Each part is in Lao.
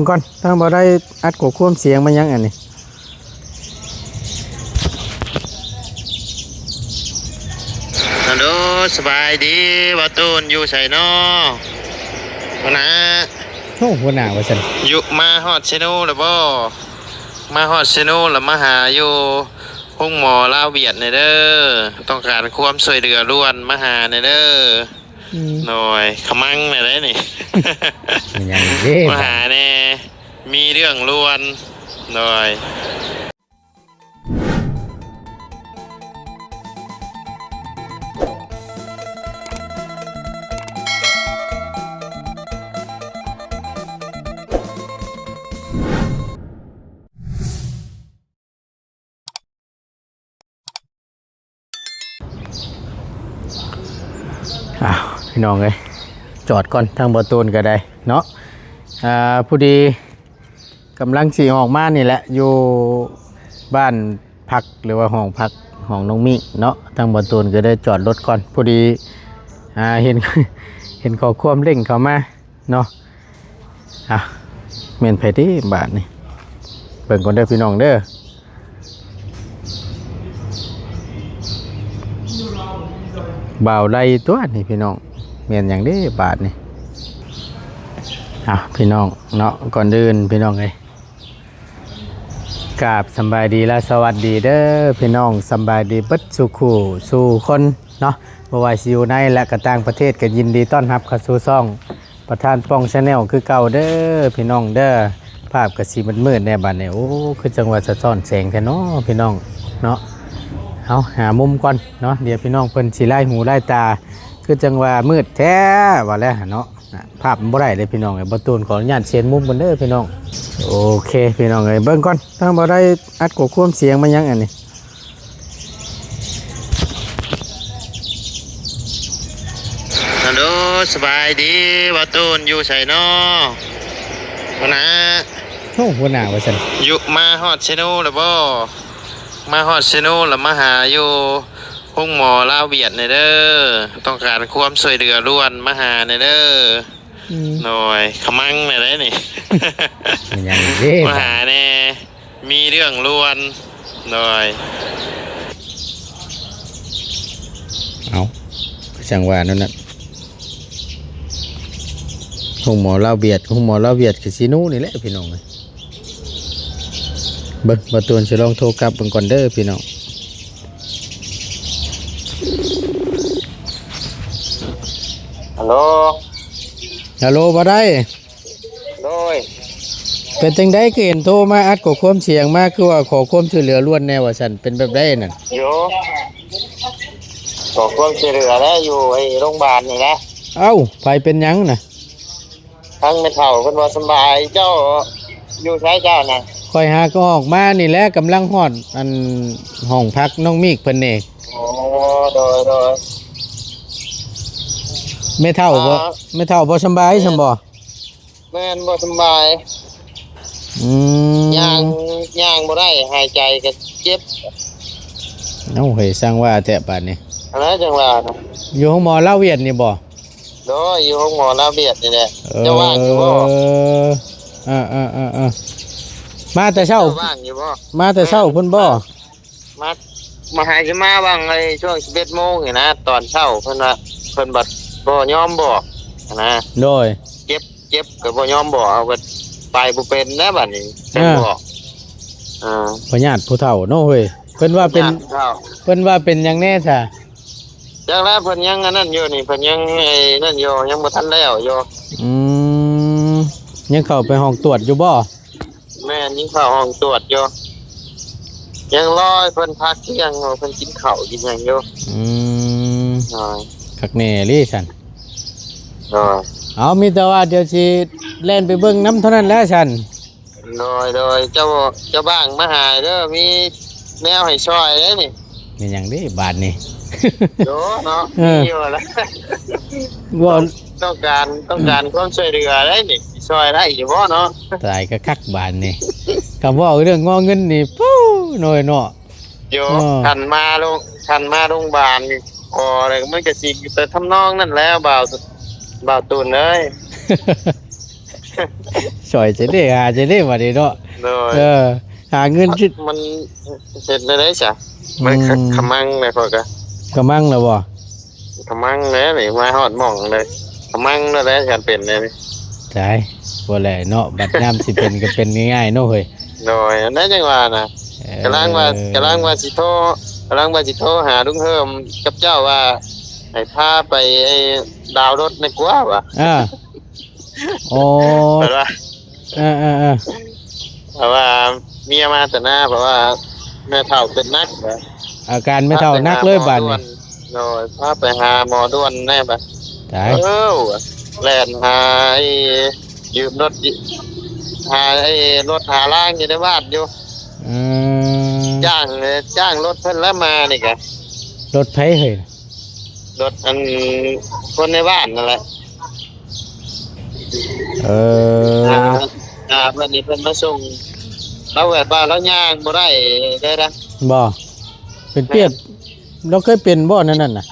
ກ່ອນ ທາງບໍ່ໄດ້ອັດຂໍ້ຄວາມສຽງມາຫຍັງອັນນີ້. ຮັລໂຫຼ ສະບາຍດີ ບ່າວຕູນ ຢູ່ໃສນໍ ຫົວໜ້າ? ໂອ້ ຫົວໜ້າວ່າຊັ້ນ. ຢູ່ ມາຮອດເຊໂນແລ້ວບໍ່? ມາຮອດເຊໂນແລ້ວມາຫາຢູ່ໂຮງໝໍລາວຫວຽດແດ່ເດີ ຕ້ອງການຄວາມຊ່ວຍເຫຼືອດ່ວນ ມາຫາແດ່ເດີ. ອືມ ໂດຍ ຂະມັງແດ່ໄດ໋ນີ້ ແມ່ນຫຍັງເດ້ ມາຫາແດ່ ມີເລື່ອງດ່ວນ. ໂດຍ. ອ້າວ ພີ່ນ້ອງເອີຍ ຈອດກ່ອນ ທາງບ່າວຕູນກໍໄດ້ເນາະ. ອ່າ ພໍດີກຳລັງຊິອອກມານີ້ແຫຼະ ຢູ່ບ້ານພັກ ຫຼືວ່າຫ້ອງພັກຂອງນ້ອງມິເນາະ. ທາງບ່າວຕູນກໍໄດ້ຈອດລົດກ່ອນ ພໍດີ ອ່າ ເຫັນ ເຫັນຂໍ້ຄວາມເລັ່ງເຂົ້າມາ ເນາະ. ອ່ະ ແມ່ນໃຜຕິບາດນີ້ ເບິ່ງກ່ອນເດີພີ່ນ້ອງເດີ. ບ່າວໄລຕົວະນີ້ພີ່ນ້ອງ ແມ່ນຫຍັງເດ້ບາດນີ້. ອ່ະ ພີ່ນ້ອງເນາະ ກ່ອນອື່ນພີ່ນ້ອງເອີຍ ກາບສຳບາຍດີ ແລະ ສະຫວັດດີເດີພີ່ນ້ອງ ສຳບາຍດີເບິດສູ່ຄູ່ສູ່ຄົນເນາະ ບໍ່ວ່າຊິຢູ່ໃນ ແລະ ກໍຕ່າງປະເທດ ກໍຍິນດີຕ້ອນຮັບເຂົ້າສູ່ຊ່ອງປະທານປ່ອງ Channel ຄືເກົ່າເດີພີ່ນ້ອງເດີ. ພາບກໍຊິມືດໆແດ່ບາດນີ້ ໂອ້ ຄືຈັ່ງວ່າສະທ້ອນແສງແທ້ເນາະພີ່ນ້ອງເນາະ. ເອົາ ຫາມຸມກ່ອນເນາະ ດຽວພີ່ນ້ອງເພິ່ນຊິລາຍຫູລາຍຕາ ຄືຈັ່ງວ່າມືດແທ້ວ່າແລ້ວເນາະ. ພາບມັນບໍ່ໄດ້ເດ້ພີ່ນ້ອງເອີຍ ບ່າວຕູນຂໍອະນຸຍາດເຊັນມຸມກ່ອນເດີພີ່ນ້ອງ. ໂອເຄພີ່ນ້ອງເອີຍ ເບິ່ງກ່ອນ ທາງບໍ່ໄດ້ອັດຂໍ້ຄວາມສຽງມາຫຍັງອັນນີ້. ຮັລໂຫຼ ສະບາຍດີ ບ່າວຕູນ ຢູ່ໃສນໍ ຫົວໜ້າ? ໂອ້ ຫົວໜ້າວ່າຊັ້ນ. ຢູ່ ມາຮອດເຊໂນແລ້ວບໍ່? ມາຮອດເຊໂນແລ້ວມາຫາຢູ່ໂຮງໝໍລາວຫວຽດແດ່ເດີ ຕ້ອງການຄວາມຊ່ວຍເຫຼືອດ່ວນ ມາຫາແດ່ເດີ. ອືມ ໂດຍ ຂະມັງແດ່ໄດ໋ນີ້ ແມ່ນຫຍັງເດ້ ມາຫາແດ່ ມີເລື່ອງດ່ວນ. ໂດຍ. ເອົ້າ ຄືຈັ່ງວ່ານັ້ນນະ ໂຮງໝໍລາວຫວຽດ ໂຮງໝໍລາວຫວຽດກາຊິໂນນີ້ແຫຼະພີ່ນ້ອງເອີຍ. ເບິ່ງ ບ່າວຕູນຊິລອງໂທກັບເບິ່ງກ່ອນເດີພີ່ນ້ອງ. ຮັລໂຫຼ ຮັລໂຫຼ ບໍ່ໄດ້. ໂດຍ. ເປັນຈັ່ງໃດ ຄືເຫັນໂທມາອັດຂໍ້ຄວາມສຽງມາ ຄືວ່າຂໍຄວາມຊ່ວຍເຫຼືອດ່ວນແດ່ວ່າຊັ້ນ ເປັນແບບໃດນັ້ນ? ໂຍ ຂໍຄວາມຊ່ວຍເຫຼືອແຫຼະ ຢູ່ໄອ້ໂຮງບານນີ້ແຫຼະ. ເອົ້າ ໃຜເປັນຫຍັງນະ? ທາງແມ່ເຖົ້າເພິ່ນບໍ່ສະບາຍ. ເຈົ້າຢູ່ໃສເຈົ້ານະ? ຂ້ອຍຫາກໍອອກມານີ້ແຫຼະ ກຳລັງຮອດອັນຫ້ອງພັກນ້ອງມິກເພິ່ນນີ້. ໂອ້ ໂດຍ ໂດຍ. ແມ່ເຖົ້າບໍ່ ອ່າ ແມ່ເຖົ້າບໍ່ສະບາຍຊັ້ນບໍ່? ແມ່ນ ບໍ່ສະບາຍ. ອືມ ຍ່າງ ຍ່າງບໍ່ໄດ້ ຫາຍໃຈກໍເຈັບ. ເອົ້າ ເຮີ້ຍ ຊ່າງວ່າແທ້ບາດນີ້ ອັນນັ້ນຈັ່ງວ່ານະ. ຢູ່ໂຮງໝໍລາວຫວຽດນີ້ບໍ່? ໂດຍ ຢູ່ໂຮງໝໍລາວຫວຽດນີ້ແຫຼະ. ເອີ ເຈົ້າວ່າງຢູ່ບໍ່? ເອີ ເອີ ເອີ ເອີ ເອີ ມາແຕ່ເຊົ້າ ເຈົ້າວ່າງຢູ່ບໍ່? ມາແຕ່ເຊົ້າພຸ້ນບໍ່? ມາ ມາຫາຊິມາຫວ່າງໄອ້ຊ່ວງສິບເອັດໂມງນີ້ນະ ຕອນເຊົ້າ. ເພິ່ນວ່າ ເພິ່ນບັດບໍ່ຍອມບອກນະ. ໂດຍ. ເຈັບ ເຈັບກໍບໍ່ຍອມບອກ ເອົາກໍໄປບໍ່ເປັນແລ້ວບັດນີ້ ເອີ ຈັກບອກ. ເອີ ພະຍາດຜູ້ເຖົ້າເນາະເຮີ້ຍ. ເພິ່ນວ່າເປັນ ພະຍາດຜູ້ເຖົ້າ ເພິ່ນວ່າເປັນຫຍັງແດ່ຊະ? ຈັກແລ້ວ ເພິ່ນຍັງອັນນັ້ນຢູ່ນີ້ ເພິ່ນຍັງໄອ້ນັ້ນຢູ່ ຍັງບໍ່ທັນແລ້ວຢູ່. ອືມ ຍັງເຂົ້າໄປຫ້ອງຕວດຢູ່ບໍ່? ແມ່ນ ຍັງເຂົ້າຫ້ອງຕວດຢູ່ ຍັງລໍໃຫ້ເພິ່ນພັກທ່ຽງ ເພິ່ນກິນເຂົ້າກິນຫຍັງຢູ່. ອືມ ໂດຍ. ຄັກແນ່ເລີຊັ້ນ. ໂດຍ. ເອົາ ມີແຕ່ວ່າດຽວຊິແລ່ນໄປເບິ່ງນຳເທົ່ານັ້ນແຫຼະຊັ້ນ. ໂດຍ ໂດຍ. ເຈົ້າ ເຈົ້າບ້າງມາຫາເດີ ມີແນວໃຫ້ຊ່ອຍເດ້ນີ້. ແມ່ນຫຍັງເດ້ບາດນີ້? ໂດເນາະ ເອີ ມີຢູ່ລະ ເວົ້າ ຕ້ອງ ຕ້ອງການ ຕ້ອງການຄວາມຊ່ວຍເຫຼືອໄດ໋ນີ້ ຊິຊ່ອຍໄດ້ຢູ່ບໍ່ເນາະ? ຕາຍກະຄັກບາດນີ້ ຄຳເວົ້າເລື່ອງງໍເງິນນີ້ ປູ້ ນ້ອຍເນາະ. ໂຍ ເອີ ຄັນມາໂລງ ຄັນມາໂລງບານນີ້ ກໍມັນກະຊິໄປທຳນອງນັ້ນແຫຼະ ບ່າວ ບ່າວຕູນເອີຍ. ຊ່ອຍຈັ່ງໃດ ຫາຈັ່ງໃດບັດນີ້ເນາະ. ໂດຍ ເອີ ຫາເງິນຊິ ມັນເຮັດແນວໃດຊະ? ມັນ ອືມ ຂະມັງແຫຼະ ຂ້ອຍກະ ຂະມັງແລ້ວບໍ່? ຂະມັງແລ້ວນີ້ ມາຮອດໝ່ອງເລີຍ ຂະມັງແລ້ວແຫຼະ ຄັນເປັນແນວນີ້. ຕາຍ ບໍ່ແຫຼະເນາະ ບັດຍາມຊິເປັນກໍເປັນງ່າຍໆເນາະເຮີ້ຍ. ໂດຍ ອັນນັ້ນຈັ່ງວ່ານະ ເອີ ກຳລັງວ່າ ກຳລັງວ່າຊິໂທ ກຳລັງວ່າຊິໂທຫາລຸງເຮີມກັບເຈົ້າວ່າ ໃຫ້ພາໄປ ເອີ ດາວລົດແດ່ກວ່າວ່າ. ເອີ ໂອ້ ເພິ່ນວ່າ ເອີໆໆ ເພາະວ່າເມຍມາແຕ່ນາ ເພາະວ່າແມ່ເຖົ້າເປັນໜັກ ອາການແມ່ເຖົ້າໜັກເລີຍບາດນີ້. ໂດຍ ພາໄປຫາໝໍດ່ວນແດ່ບາດ. ຕາຍ ເອີ ແລ່ນຫາ ຢືມລົດ ຫາ ລົດຫາລາງຢູ່ໃນບ້ານຢູ່. ອືມ ຈ້າງ ຈ້າງລົດເພິ່ນແລ້ວມານີ້ກະ. ລົດໃຜເຮີ້ຍ? ລົດອັນຄົນໃນບ້ານນັ້ນແຫຼະ. ເອີ ອ່າ ອ່າ ເພິ່ນນີ້ເພິ່ນມາສົ່ງ ລາວແບບວ່າລາວຍ່າງບໍ່ໄດ້ເດ້ນະ. ບໍ່ ເປັນປຽກ ແມ່ນ ລາວເຄີຍເປັນບໍ່ແນວນັ້ນນະ?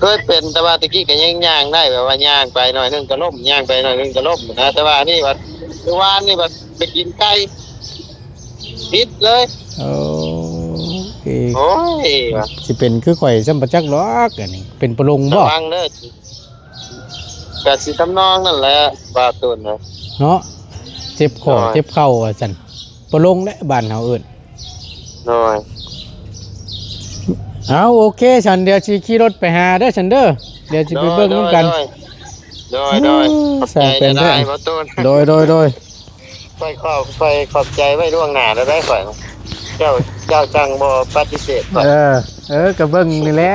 ເຄີຍເປັນ ແຕ່ວ່າແຕ່ກີ້ກໍຍັງຍ່າງໄດ້ ແບບວ່າຍ່າງໄປໜ້ອຍໜຶ່ງກໍລົ້ມ ຍ່າງໄປໜ້ອຍໜຶ່ງກໍລົ້ມນະ. ແຕ່ວ່າອັນນີ້ບັດ ມື້ວານນີ້ບັດໄປກິນໄກ່ ຜິດເລີຍ. ໂອ້ຍ ໂອ້ຍ ຊິເປັນຄືຂ້ອຍຊ້ຳບໍ່ຈັກດອກ ອັນນີ້ເປັນປະຫຼົງບໍ່? ລະວັງເດີ ກະຊິທຳນອງນັ້ນແຫຼະ ວ່າຕົນນະ ເນາະ ເຈັບຂໍ້ ໂດຍ ເຈັບເຂົ່າວ່າຊັ້ນ ປະຫຼົງແຫຼະ ບ້ານເຮົາເອີ້ນ. ໂດຍ ເອົາ ໂອເຄຊັ້ນ ດຽວຊິຂີ່ລົດໄປຫາເດີຊັ້ນເດີ ດຽວຊິໄປເບິ່ງນຳກັນ. ໂດຍ ໂດຍ ໂດຍ ໂອ້ ຂອບໃຈຫຼາຍໆ ບໍ່ຕູນ. ໂດຍ ໂດຍ ໂດຍ ຂ້ອຍຂອບ ຂ້ອຍຂອບໃຈໄວ້ລ່ວງໜ້າແລ້ວໄດ໋ຂ້ອຍ ເຈົ້າ ເຈົ້າຈັ່ງບໍ່ປະຕິເສດຂ້ອຍ. ເອີ ເອີ ກໍເບິ່ງນີ້ແຫຼະ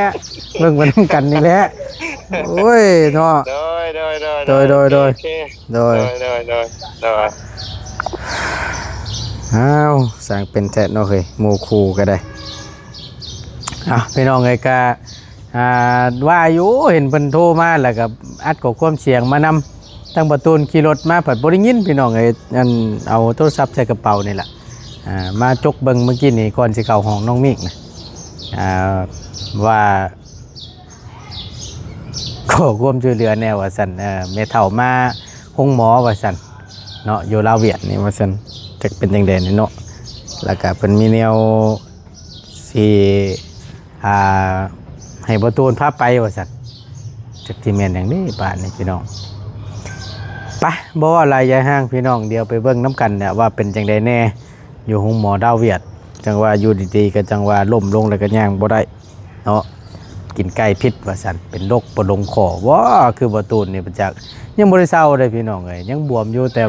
ເບິ່ງໄປນຳກັນນີ້ແຫຼະ. ໂອ້ຍເນາະ ໂດຍ ໂດຍ ໂດຍ ໂດຍ ໂດຍ ໂດຍ ໂອເຄ ໂດຍ ໂດຍ ໂດຍ ໂດຍ ໂດຍ. ອ້າວ ຊ່າງເປັນແທ້ເນາະເຮີ້ຍ ໝູ່ຄູ່ກໍໄດ້. ອ່ະ ພີ່ນ້ອງເອີຍ ກະ ອ່າ ວ່າຢູ່ ເຫັນເພິ່ນໂທມາ ແລ້ວກໍອັດຂໍ້ຄວາມສຽງມານຳ. ທາງປະຕູນຂີ່ລົດມາ ພັດບໍ່ໄດ້ຍິນ ພີ່ນ້ອງເອີຍ. ອັນ ເອົາໂທລະສັບໃສ່ກະເປົານີ້ລະ ອ່າ ມາຈົກເບິ່ງມື້ກີ້ນີ້ ກ່ອນຊິເຂົ້າຫ້ອງນ້ອງມິກນະ ອ່າ ວ່າ ຂໍຄວາມຊ່ວຍເຫຼືອແດ່ວ່າຊັ້ນ ເອີ ແມ່ເຖົ້າມາໂຮງໝໍວ່າຊັ້ນເນາະ ຢູ່ລາວຫວຽດນີ້ວ່າຊັ້ນ ຈັກເປັນຈັ່ງໃດນີ້ເນາະ. ແລ້ວກະເພິ່ນມີແນວຊິ ອ່າ ໃຫ້ບໍ່ຕູນພາໄປວ່າຊັ້ນ ຈັກຊິແມ່ນຫຍັງເດ້ບາດນີ້ພີ່ນ້ອງ. ໄປ ບໍ່ເວົ້າຫຼາຍຢາຍຫ່າງພີ່ນ້ອງ ດຽວໄປເບິ່ງນຳກັນແຫຼະວ່າເປັນຈັ່ງໃດແດ່ ຢູ່ໂຮງໝໍລາວຫວຽດ. ຈັ່ງວ່າຢູ່ດີໆ ກໍຈັ່ງວ່າລົ້ມລົງແລ້ວກໍຍ່າງບໍ່ໄດ້ ເນາະ ກິນໄກ່ພິດວ່າຊັ້ນ ເປັນໂລກປະຫຼົງຂໍ້ບໍ່ ຄືບໍ່ຕູນນີ້ປະຈັກ ຍັງບໍ່ໄດ້ເຊົາເດ້ພີ່ນ້ອງເອີຍ ຍັງບວມຢູ່ ແຕ່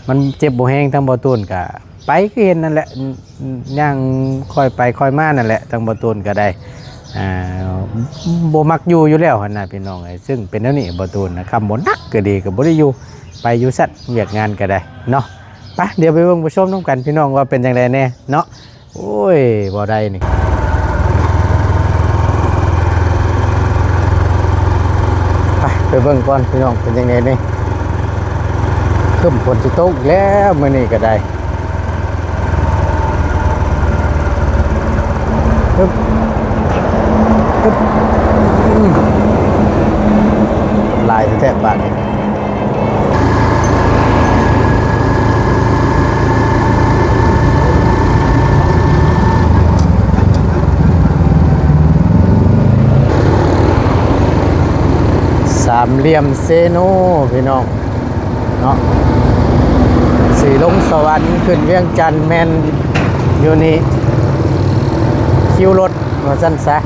ມັນເຈັບບໍ່ແຮງ. ທາງບໍ່ຕູນກະໄປຄືເຫັນນັ້ນແຫຼະ ຍ່າງຄ່ອຍໄປຄ່ອຍມານັ້ນແຫຼະ ທາງບໍ່ຕູນກະໄດ້ ອ່າ ບໍ່ມັກຢູ່ຢູ່ແລ້ວຫັ້ນນະພີ່ນ້ອງເອີຍ. ຊຶ່ງເປັນແນວນີ້ ບໍ່ຕູນນະ ຄຳບໍ່ໜັກກະດີ ກະບໍ່ໄດ້ຢູ່ ໄປຢູ່ຊັ້ນ ວຽກງານກະໄດ້ເນາະ. ໄປ ດຽວໄປເບິ່ງໄປຊົມນຳກັນພີ່ນ້ອງ ວ່າເປັນຈັ່ງໃດແດ່ເນາະ. ໂອ້ຍ ບໍ່ໄດ້ນີ້ ໄປ ໄປເບິ່ງກ່ອນພີ່ນ້ອງ ເປັນຈັ່ງໃດນີ້. ຄຶ້ມຝົນຊິຕົກອີກແລ້ວ ມື້ນີ້ກໍໄດ້. ຮຶບ ຮຶບ ອືມ ຫຼາຍແທ້ໆບາດນີ້. ສາມຫຼ່ຽມເຊໂນພີ່ນ້ອງເນາະ ຊິລົງສະຫວັນຂຶ້ນວຽງຈັນແມ່ນຢູ່ນີ້ ຄິວລົດວ່າຊັ້ນຊະ.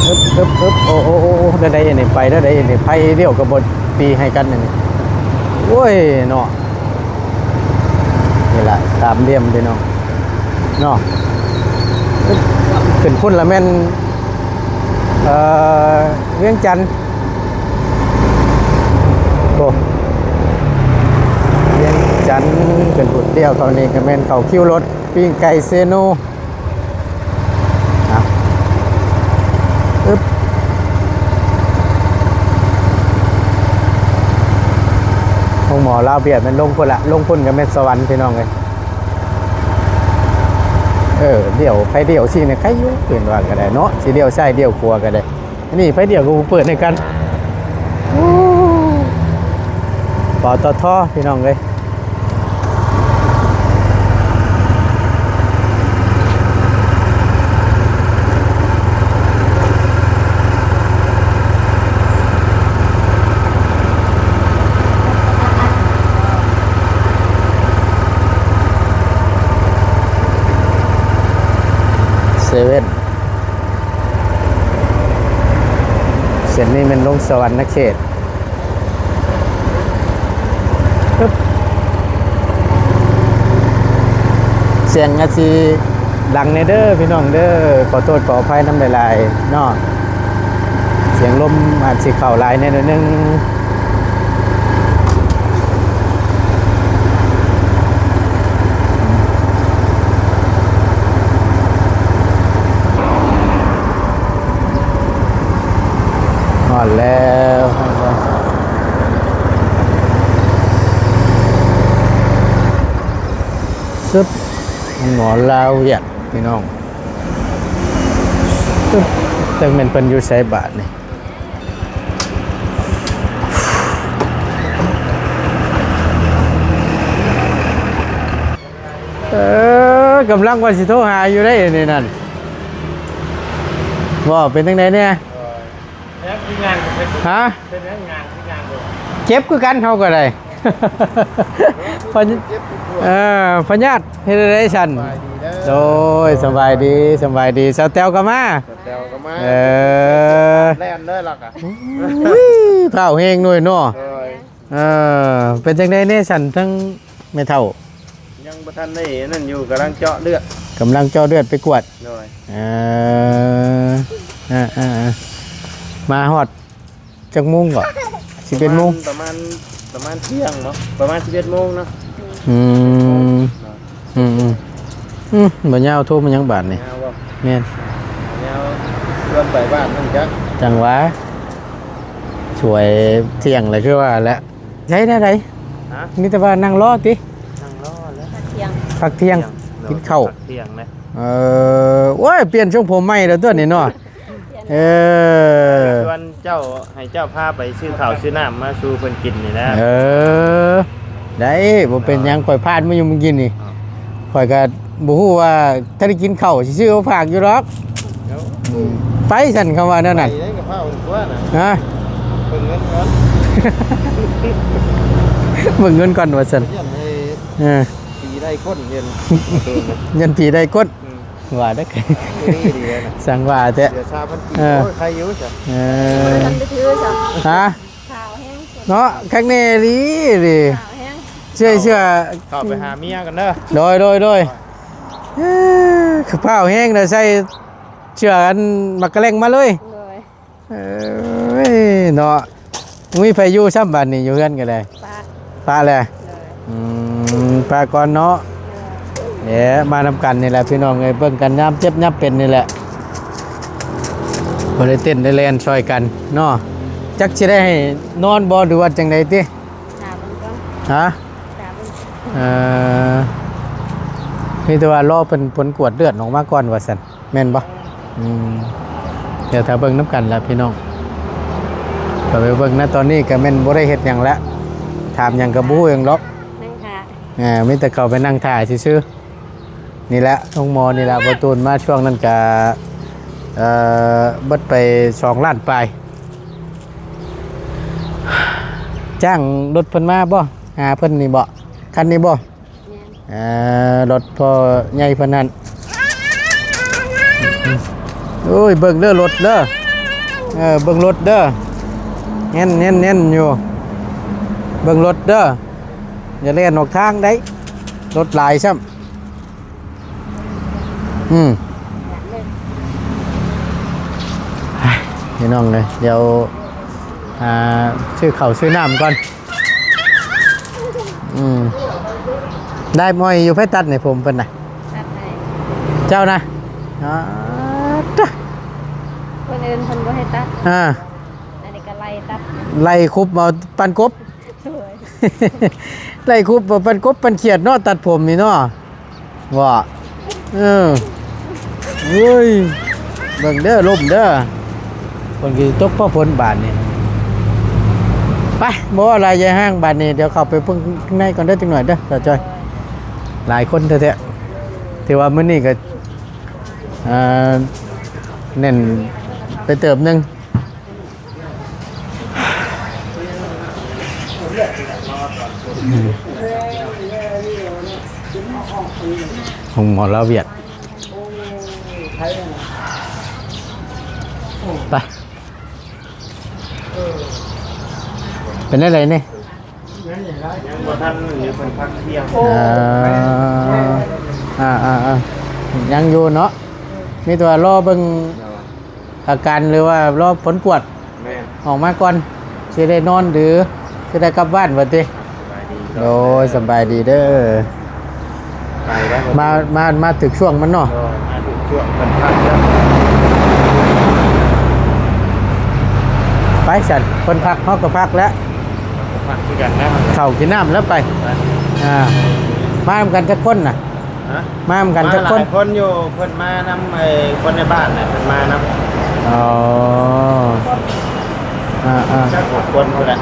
ຮຶບ ຮຶບ ຮຶບ ໂອ້ ໂອ້ ໂອ້ ໂອ້ ແນວໃດອັນນີ້ ໄປແນວໃດອັນນີ້ ໄຟລ້ຽວກໍບໍ່ຕີໃຫ້ກັນອັນນີ້ ໂອ້ຍເນາະ. ນີ້ລະສາມຫຼ່ຽມພີ່ນ້ອງເນາະ ຂຶ້ນພຸ້ນລະແມ່ນ ເອີ ວຽງຈັນ ໂອ້ ວຽງຈັນ ຂຶ້ນພຸ້ນ ລ້ຽວເຂົ້ານີ້ກໍແມ່ນເຂົ້າຄິວລົດ ປີ້ງໄກ່ເຊໂນ. ອ່ະ ອຶບ ໂຮງໝໍລາວຫວຽດແມ່ນລົງພຸ້ນລະ ລົງພຸ້ນກໍແມ່ນສະຫວັນພີ່ນ້ອງເອີຍ. ເອີ ລ້ຽວ ໄຟລ້ຽວຊີ້ນະ ໃຄຢູ່ ເຫັນວ່າກໍໄດ້ເນາະ ຊິລ້ຽວຊ້າຍລ້ຽວຂວາກໍໄດ້. ອັນນີ້ໄຟລ້ຽວກໍບໍ່ເປີດໃຫ້ກັນ ໂອ້ ປຕທ ພີ່ນ້ອງເອີຍ. ເຊເວັນ ເສັ້ນນີ້ແມ່ນລົງສະຫວັນນະເຂດ. ປຶບ ສຽງອາດຊິດັງແດ່ເດີພີ່ນ້ອງເດີ ຂໍໂທດຂໍອະໄພນຳຫຼາຍໆເນາະ ສຽງລົມອາດຊິເຂົ້າຫຼາຍແດ່ໜ້ອຍໜຶ່ງ. ຮອດແລ້ວ ຊຶບ ໂຮງໝໍລາວຫວຽດພີ່ນ້ອງ ຊຶບ ຈັກແມ່ນເພິ່ນຢູ່ໃສບາດນີ້. ເອີ ກຳລັງວ່າຊິໂທຫາຢູ່ໄດ໋ນີ້ນັ້ນ ບໍ່ ເປັນຈັ່ງໃດແດ່? ຮະ? ເຈັບຄືກັນເຮົາກໍໄດ້ ພະຍ- ເອີ ພະຍາດເຮັດໃດຊັ້ນ? ໂດຍ ສະບາຍດີ ສະບາຍດີ ສາວແຕວກໍມາ ສາວແຕວກໍມາ ເອີ ແລ່ນເລີຍລະກະ ອຸ້ຍ ພ້າວແຮງໜ່ວຍເນາະ ໂດຍ. ເອີ ເປັນຈັ່ງໃດແດ່ຊັ້ນ ທັງແມ່ເຖົ້າ? ຍັງບໍ່ທັນໄດ້ນັ້ນຢູ່ ກຳລັງເຈາະເລືອດ ກຳລັງເຈາະເລືອດໄປກວດ ໂດຍ ເອີ ເອີ ເອີ ເອີ ມາຮອດຈັກໂມງເກາະ? ສິບເອັດໂມງ ປະມານ ປະມານທ່ຽງເນາະ ປະມານສິບເອັດໂມງເນາະ ອືມ ເນາະ ອືມໆ ອືມ ບໍ່ຍາວ ໂທມາຫຍັງບາດນີ້? ຍາວບໍ່? ແມ່ນ ຍາວ ຊວນໄປບ້ານເພິ່ນຈັກ ຈັ່ງຫວາ ສວຍທ່ຽງແຫຼະ ຄືວ່າແຫຼະ ໃຊ້ແນວໃດ? ຮະ? ມີແຕ່ວ່ານັ່ງລໍຕິ? ນັ່ງລໍແຫຼະ ພັກທ່ຽງ ພັກທ່ຽງ ໂດຍ ກິນເຂົ້າ ພັກທ່ຽງນະ ເອີ ໂອ້ຍ ປ່ຽນຊົງຜົມໃໝ່ແລ້ວຕົວນີ້ເນາະ ປ່ຽນ ເອີ ຊວນເຈົ້າ ໃຫ້ເຈົ້າພາໄປຊື້ເຂົ້າຊື້ນ້ຳມາສູ່ເພິ່ນກິນນີ້ແຫຼະ ເອີ ໄດ້ ບໍ່ເປັນຫຍັງ ຂ້ອຍຜ່ານມາຢູ່ມື້ກີ້ນີ້ ຂ້ອຍກໍບໍ່ຮູ້ວ່າ ຖ້າໄດ້ກິນເຂົ້າຊິຊື້ມາຝາກຢູ່ດອກ ໄປຊັ້ນ ຄຳວ່າແນວນັ້ນ ໄປໄດ້ກໍພາອອກຕົວະນະ ຮະ ເບິ່ງເງິນກ່ອນ ເບິ່ງເງິນກ່ອນວ່າຊັ້ນ ຢ້ານໄອ້ ເອີ ຜີໄລ່ຄົນ ຢ້ານ ຢ້ານຜີໄລ່ຄົນ ອືມ ວ່າເດີ ອີ່ຫຼີເດີນະ ຊ່າງວ່າແທ້ ເຫຼືອຊາວພັນກີບ ເອີ ໂອ້ຍ ໃຄຢູ່ຊະ ເອີ ບໍ່ທັນໄປຖືຊະ ຮະ ຂາວແຮງ ເນາະ ຄັກແນ່ອີ່ຫຼີເດ ຂາວແຮງ ເຊື່ອ ເຊື່ອ ເຂົ້າໄປຫາເມຍກັນເດີ ໂດຍ ໂດຍ ໂດຍ ເອີ ຄືພ້າວແຮງເດີ ໃສ່ເສື້ອອັນໝາກກະແລັງມາເລີຍ ໂດຍ ເອີຍ ເນາະ ບໍ່ມີໃຜຢູ່ຊ້ຳບາດນີ້ ຢູ່ເຮືອນກໍໄດ້ ປະ ປະແຫຼະ ໂດຍ ອືມ ປະກ່ອນເນາະ ໂດຍ ແຫຼະ ມານຳກັນນີ້ແຫຼະພີ່ນ້ອງເອີຍ ເບິ່ງກັນຍາມເຈັບຍາມເປັນນີ້ແຫຼະ ບໍ່ໄດ້ເຕັ້ນໄດ້ແລ່ນຊ່ອຍກັນເນາະ ຈັກຊິໄດ້ໃຫ້ນອນບໍ່ ຫຼືວ່າຈັ່ງໃດຕິ? ຖາມເບິ່ງກ່ອນ ຮະ? ຖາມເບິ່ງ ເອີ ມີແຕ່ວ່າລໍເພິ່ນຜົນກວດເລືອດອອກມາກ່ອນວ່າຊັ້ນ ແມ່ນບໍ່? ອືມ ດຽວຖ້າເບິ່ງນຳກັນລະພີ່ນ້ອງ ກໍໄປເບິ່ງນະ ຕອນນີ້ກໍແມ່ນບໍ່ໄດ້ເຮັດຫຍັງລະ ຖາມຫຍັງກໍບໍ່ຮູ້ຫຍັງດອກ ນັ່ງຖ້າ ເອີ ມີແຕ່ເຂົ້າໄປນັ່ງຖ້າຊື່ໆ ນີ້ແຫຼະ ໂຮງໝໍນີ້ແຫຼະ ບໍ່ຕູນມາຊ່ວງນັ້ນກະ ເອີ ເບິດໄປສອງລ້ານປາຍ ຈ້າງລົດເພິ່ນມາບໍ່? ຫາເພິ່ນນີ້ບໍ່? ຄັນນີ້ບໍ່? ແມ່ນ ເອີ ລົດພໍ່ໃຫຍ່ເພິ່ນຫັ້ນ ໂອ້ຍ ເບິ່ງເດີລົດເດີ ເອີ ເບິ່ງລົດເດີ ແໜ້ນໆໆຢູ່ ເບິ່ງລົດເດີ ຢ່າແລ່ນອອກທາງໃດ໋ ລົດຫຼາຍຊ້ຳ ອືມ ພີ່ນ້ອງເອີຍ ດຽວ ອ່າ ຊື້ເຂົ້າຊື້ນ້ຳກ່ອນ ອືມ ໄດ້ອ້ອຍຢູ່ ໃຜຕັດໃຫ້ຜົມເພິ່ນນະ? ຕັດໃຫ້ ເຈົ້ານະ? ອໍ ຕະ ຄົນອື່ນເພິ່ນບໍ່ໃຫ້ຕັດ ອ່າ ອັນນີ້ກໍໄລ່ຕັດ ໄລ່ຄຸບເອົາປັນກົບ ໂດຍ ໄລ່ຄຸບເອົາປັນກົບປັນຂຽດເນາະ ຕັດຜົມນີ້ເນາະ ວ່າ ເອີ ເວີຍ ເບິ່ງເດີ ລົມເດີ ຝົນກໍຊິຕົກພໍຝົນບາດນີ້ ໄປ ບໍ່ເວົ້າຫຼາຍ ຢ່າຫ້າງ ບາດນີ້ ດຽວເຂົ້າໄປເບິ່ງຂ້າງໃນກ່ອນເດີ ຈັກໜ້ອຍເດີ ສາວຈ້ອຍ. ຫຼາຍຄົນແທ້ໆ ຖືວ່າມື້ນີ້ກໍ ເອີ ແໜ້ນໄປເຕີບໜຶ່ງ. ໂຮງໝໍລາວຫວຽດ ໄປ. ເປັນແນວໃດນີ້? ຍັງບໍ່ທັນ ຢູ່ເພິ່ນພັກທ່ຽງ. ເອີ ອ່າໆໆ ຍັງຢູ່ເນາະ ມີແຕ່ວ່າລໍເບິ່ງ ອາການ ຫຼືວ່າລໍຜົນກວດ ແມ່ນ ອອກມາກ່ອນ ຊິໄດ້ນອນ ຫຼືຊິໄດ້ກັບບ້ານ ວ່າຕິ. ໂດຍ ສະບາຍດີເດີ. ໄປແລ້ວ ມາ ມາ ມາຖືກຊ່ວງມັນເນາະ. ເອີ ມາຖືກຊ່ວງເພິ່ນພັກແລ້ວ. ໄປຊັ້ນ ເພິ່ນພັກ ເຮົາກໍພັກແລ້ວ ເຮົາກໍພັກຄືກັນນະ. ເຂົ້າກິນນ້ຳແລ້ວໄປ. ໄປ ອ່າ ມານຳກັນຈັກຄົນນະ? ຮະ? ມານຳກັນຈັກຄົນ? ມາຫຼາຍຄົນຢູ່ ເພິ່ນມານຳໄອ້ຄົນໃນບ້ານນະ ເພິ່ນມານຳ. ອໍ ອ່າໆ ຈັກຫົກຄົນພຸ້ນແຫຼະ.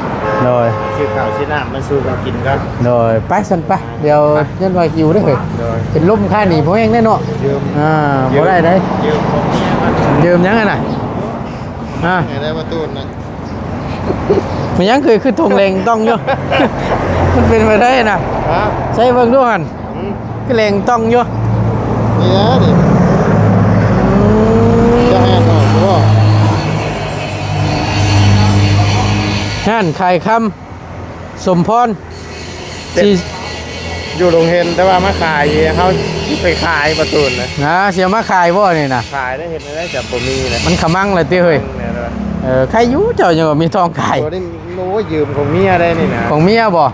ໂດຍ ຊື້ເຂົ້າຊື້ນ້ຳມາສູ່ກັນກິນກ່ອນ. ໂດຍ ໄປຊັ້ນໄປ. ດຽວ ໄປ ຢ້ານວ່າຫິວເດ້ເຮີ້ຍ. ໂດຍ ເປັນລົມຄານີ້ບໍ່ແຮງແນ່ເນາະ. ຢືມ ອ່າ ຢືມ ບໍ່ໄດ້ເດ້. ຢືມຂອງເມຍກ່ອນ. ຢືມຫຍັງຫັ້ນນະ? ອ່າ ໃຫ້ໄດ້ປະຕູນນະ. ແມ່ນຫຍັງຄື ຄືທົ່ງແຫຼງຕ່ອງຢູ່? ມັນເປັນໄປໄດ້ນະ? ຮະ? ໃຊ້ເບິ່ງດູຫັ້ນ. ອືມ ຄືແຫຼງຕ່ອງຢູ່. ນີ້ນະນີ້. ຈະແມ່ນບໍ່? ຮ້ານຂາຍຄຳ ສົມພອນ ເປັນ ທີ່ຢູ່ໂຮງຮຽນ ແຕ່ວ່າມາຂາຍ ເຮົາຊິໄປຂາຍປະຕູນນະ. ອ່າ ຊິເອົາມາຂາຍບໍ່ນີ້ນະ? ຂາຍໄດ້ ເຮັດແນວໃດຈະບໍ່ມີນະ? ມັນຂະມັງລະຕິເຮີ້ຍ. ຂະມັງແນ່ນອນ. ເອີ ໃຄຢູ່ເຈົ້າຍັງມີທອງຂາຍ. ໂອ້ ຢືມຂອງເມຍໄດ້ນີ້ນະ. ຂອງເມຍບໍ່?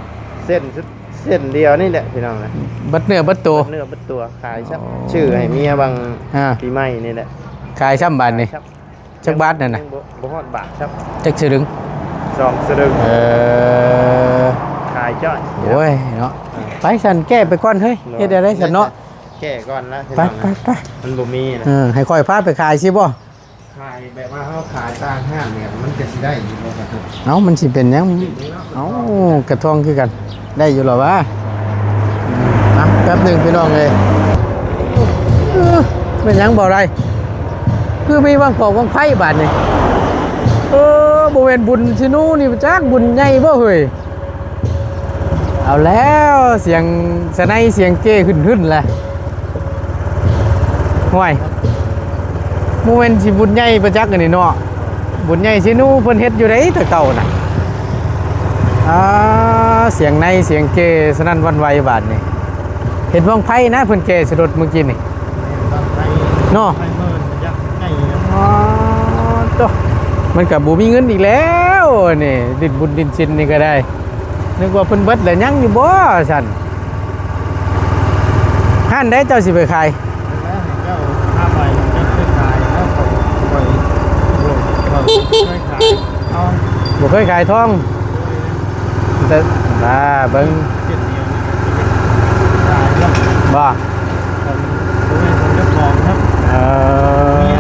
ເສັ້ນ ເສັ້ນດຽວນີ້ແຫຼະພີ່ນ້ອງນະ. ເບິດເນື້ອເບິດໂຕ ເບິດເນື້ອເບິດຕົວ ຂາຍຊະ. ອໍ ຊື້ໃຫ້ເມຍຫວ່າງ ອ່າ ປີໃໝ່ນີ້ແຫຼະ. ຂາຍຊ້ຳບາດນີ້. ຂາຍຊະ. ຈັກບາດນັ້ນນະ? ຍັງບໍ່ ບໍ່ຮອດບາດຊ້ຳ. ຈັກສະລຶງ? ສອງສະລຶງ. ເອີ ຂາຍຈ້ອຍ. ໂອ້ຍເນາະ. ອ່າ ໄປຊັ້ນ ແກ້ໄປກ່ອນເຮີ້ຍ. ເນາະ ເຮັດແນວໃດຊັ້ນເນາະ? ແກ້ກ່ອນລະ. ໄປ ໄປ ໄປ. ມັນບໍ່ມີນະ. ເອີ ໃຫ້ຂ້ອຍພາໄປຂາຍຊິບໍ່? ຂາຍແບບວ່າເຮົາຂາຍຕ່າງຫ້າງນີ້ ມັນກະຊິໄດ້ຢູ່ບໍ່ກະທົງ? ເອົ້າ ມັນຊິເປັນຫຍັງ? ເອົ້າ ກະທອງຄືກັນ ໄດ້ຢູ່ລະຫວາ? ອືມ ອ່ະ ແປັບໜຶ່ງພີ່ນ້ອງເອີຍ. ເອີ ແມ່ນຫຍັງບໍ່ໄດ້? ຄືມີບັ້ງກອກບັ້ງໄຟບາດນີ້. ເອີ ບໍ່ແມ່ນບຸນຊິນູນີ້ຈັກ ບຸນໃຫຍ່ບໍ່ເຮີ້ຍ? ເອົາແລ້ວ ສຽງສະໄນ ສຽງເກຫຶ້ນໆແຫຼະ. ຫ້ວຍ ບໍ່ແມ່ນຊິບຸນໃຫຍ່ປະຈັກອັນນີ້ເນາະ. ບຸນໃຫຍ່ຊິນູເພິ່ນເຮັດຢູ່ໃດແຕ່ເກົ່ານະ. ອ່າ ສຽງໄນ ສຽງເກສະນັ້ນຫວັ່ນໄຫວບາດນີ້. ເຫັນບັ້ງໄຟນະ ເພິ່ນແກ່ສະດຸດມື້ກີ້ນີ້ ເນາະ. ອໍ ໂຕ ມັນກະບໍ່ມີເງິນອີກແລ້ວນີ້ ດິນບຸນດິນສິນນີ້ກະໄດ້. ນຶກວ່າເພິ່ນເບິດແລ້ວ ຍັງຢູ່ບໍ່ຊັ້ນ? ຮ້ານໃດເຈົ້າຊິໄປຂາຍ? ເຈົ້າພາໄປ ເຈົ້າເຄີຍຂາຍແລ້ວ ຂ້ອຍ ຂ້ອຍ ຂ້ອຍບໍ່ເຄີຍຂາຍທອງ. ບໍ່ເຄີຍຂາຍທອງ? ແຕ່ ອ່າ ເບິ່ງ ເຈັດດຽວນີ້ ຂາຍແລ້ວ ບໍ່? ເອີ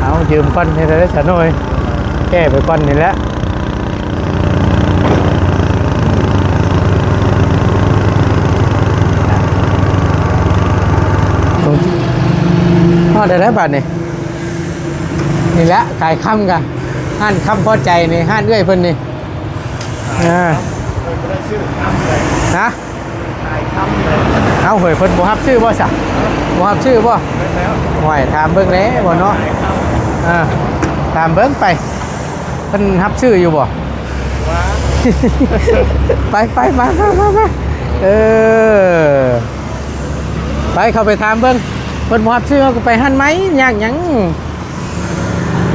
ເອົາ ຢືມກ່ອນ ເຮັດໄດ້ຊະໜ້ອຍ ແກ້ໄປກ່ອນນີ້ແຫຼະ. ຮອດໄດ້ແລ້ວບາດນີ້. ນີ້ແຫຼະ ຂາຍຄຳກະ ຮ້ານຄຳພໍໃຈນີ້ ຮ້ານເອື້ອຍເພິ່ນນີ້. ເອີ ຮະ? ເອົາເຮີ້ຍ ເພິ່ນບໍ່ຮັບຊື້ບໍ່ຊະ? ບໍ່ຮັບຊື້ບໍ່? ໂອ້ຍ ຖາມເບິ່ງແດ່ບໍ່ເນາະ. ເອີ ຖາມເບິ່ງໄປ ເພິ່ນຮັບຊື້ຢູ່ບໍ່? ໄປ ໄປ ໄປ ໄປ ໄປ ເອີ ໄປ ເຂົ້າໄປຖາມເບິ່ງ. ເພິ່ນບໍ່ຮັບຊື້ ເຮົາກໍໄປຮ້ານໃໝ່ ຍາກຫຍັງ?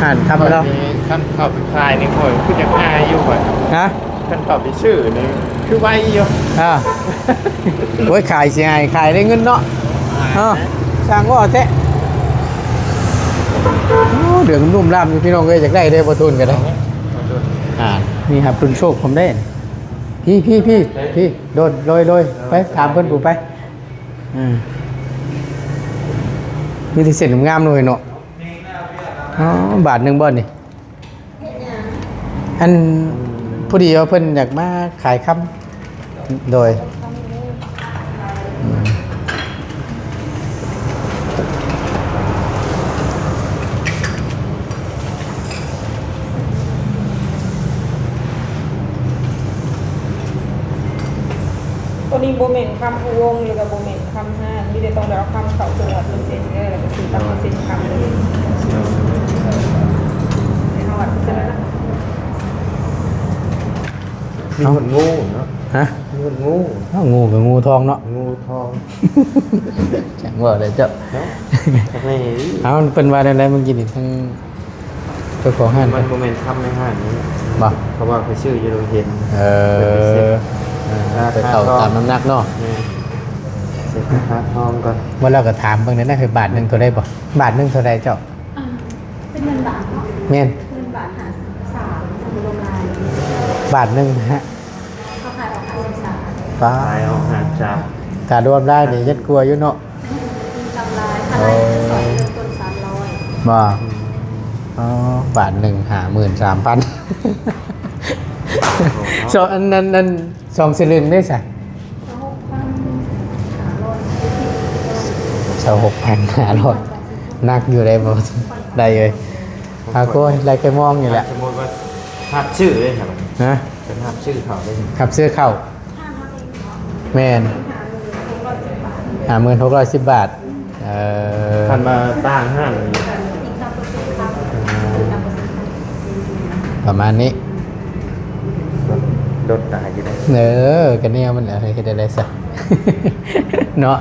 ຮ້ານຄຳເນາະ. ຄັນເຂົ້າໄປຂາຍນີ້ ຂ້ອຍຄືຈະງ່າຍຢູ່ຂ້ອຍ. ຮະ? ຄັນເຂົ້າໄປຊື້ນີ້ຄືໄວຢູ່. ອ່າ ໂອ້ຍ ຂາຍຊິໃຫ້ຂາຍໄດ້ເງິນເນາະ. ເອີ ຊ່າງເວົ້າແທ້. ໂອ້ ເດືອງລຸ່ມລ້ຳຢູ່ ພີ່ນ້ອງເອີຍ ຢາກໄດ້ເດ້ ບໍ່ທຶນກໍໄດ້. ອ່າ ມີຮັບລຸ້ນໂຊກພ້ອມເດ້. ພີ່ ພີ່ ພີ່ ພີ່ ໂດຍ ໂດຍ ໂດຍ ໄປຖາມເພິ່ນຜູ້ໄປ. ເອີ ມີແຕ່ເສັ້ນງາມໆເລີຍເນາະ. ອໍ ບາດໜຶ່ງບໍ່ນີ້? ອັນ ພໍດີວ່າເພິ່ນຢາກມາຂາຍຄຳ ໂດຍ ອືມ ໂຕນີ້ບໍ່ແມ່ນຄຳຜູ້ວົງ ແລ້ວກໍບໍ່ແມ່ນ ຄຳຫ້າງ ມີແຕ່ຕ້ອງໄດ້ເອົາຄຳເຂົ້າເຄື່ອງວັດເປີເຊັນເດີ ແລ້ວກໍຖືກຕາມເປີເຊັນຄຳເລີຍ. ໂດຍ ໃຫ້ເຮົາວັດເປີເຊັນແລ້ວນະ. ມີຫົດງູເນາະ. ຮະ? ມີຫົດງູ. ອ້າວ ງູກໍງູທອງເນາະ. ງູທອງ. ຈັ່ງເວົ້າໄດ້ເຈົ້າ. ເນາະ. ເອົາ ເພິ່ນວ່າແນວໃດເມື່ອກີ້ນີ້ ທາງ ເຈົ້າຂອງຮ້ານ ມັນບໍ່ແມ່ນຄຳໃນຮ້ານນີ້. ບໍ່? ເພາະວ່າຂ້ອຍຊື້ຢູ່ໂລເຫັນ. ເອີ ເພິ່ນໄປເຊັກ ອ່າ ລາຄາ ໄປເຂົ້າຕາມນ້ຳໜັກເນາະ. ແມ່ນ ເຊັກລາຄາທອງກ່ອນ. ວ່າແລ້ວກໍຖາມເບິ່ງແດ່ນະ ຄືບາດໜຶ່ງເທົ່າໃດບໍ່? ບາດໜຶ່ງເທົ່າໃດເຈົ້າ? ອ່າ ເປັນເງິນບາດເນາະ. ແມ່ນ ເງິນບາດຫ້າສິບສາມ ລວມລາຍ. ບາດໜຶ່ງຮະ? ເຂົາຂາຍອອກຫ້າສິບສາມ. ປ້າ ຂາຍອອກຫ້າສິບສາມ. ຖ້າລວມລາຍນີ້ຍັງກວ່າຢູ່ເນາະ. ມີກຳໄລ ຖ້າລາຍໜຶ່ງສອງເລີ່ມຕົ້ນສາມຮ້ອຍ. ບໍ່? ອໍ ບາດໜຶ່ງຫ້າໝື່ນສາມພັນ. ສອງ ອັນນັ້ນ ອັນສອງສະລຶງເດ້ຊະ? ຊາວຫົກພັນຫ້າຮ້ອຍ. ຊາວຫົກພັນຫ້າຮ້ອຍ ໜັກຢູ່ໄດ໋ບໍ່? ໄດ້ເອີຍ. ອາ ໂອ້ຍ ໄດ້ແຕ່ມອງນີ້ແຫຼະ. ສົມມຸດວ່າຮັບຊື້ເດ້ ຮະ? ເປັນຮັບຊື້ເຂົ້າເດ້. ຮັບຊື້ເຂົ້າ. ແມ່ນ ຫ້າໝື່ນຫົກຮ້ອຍສິບບາດ. ເອີ ຄັນວ່າຕ່າງຮ້ານນີ້ ປະມານນີ້ ລົດ ລົດຫຼາຍຢູ່ເດ້. ເອີ ກໍແນວມັນແຫຼະ ເຮັດໄດ້ໄດ໋ຊະເນາະ.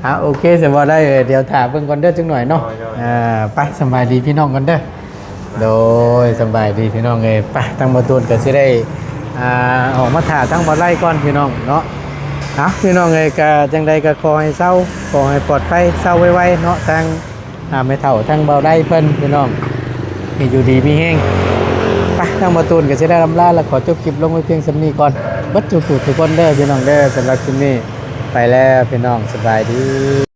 ອ່າ ໂອເຄ ສະ ບໍ່ໄດ້ ດຽວຖ້າເບິ່ງກ່ອນເດີຈັກໜ້ອຍເນາະ. ໂດຍ ໂດຍ ອ່າ ໄປ ສະບາຍດີພີ່ນ້ອງກ່ອນເດີ. ໂດຍ ສະບາຍດີພີ່ນ້ອງເອີຍ. ໄປ ທາງບໍ່ຕູນກໍຊິໄດ້ ອ່າ ອອກມາຖ້າທາງບໍ່ໄລ່ກ່ອນພີ່ນ້ອງເນາະ. ເອົາ ພີ່ນ້ອງເອີຍ ກໍຈັ່ງໃດກໍຂໍໃຫ້ເຊົາ ຂໍໃຫ້ປອດໄພ ເຊົາໄວໆເນາະ ທາງ ອ່າ ແມ່ເຖົ້າ ທາງບໍ່ໄລ່ເພິ່ນພີ່ນ້ອງ ໃຫ້ຢູ່ດີມີແຮງ. ໄປ ທາງບໍ່ຕູນກໍຊິໄດ້ລຳລາ ແລະ ຂໍຈົບຄລິບລົງໄວ້ພຽງສ່ຳນີ້ກ່ອນ ເບິດທຸກຜູ້ທຸກຄົນເດີພີ່ນ້ອງເດີ. ສຳລັບຄລິບນີ້ໄປແລ້ວພີ່ນ້ອງ ສະບາຍດີ.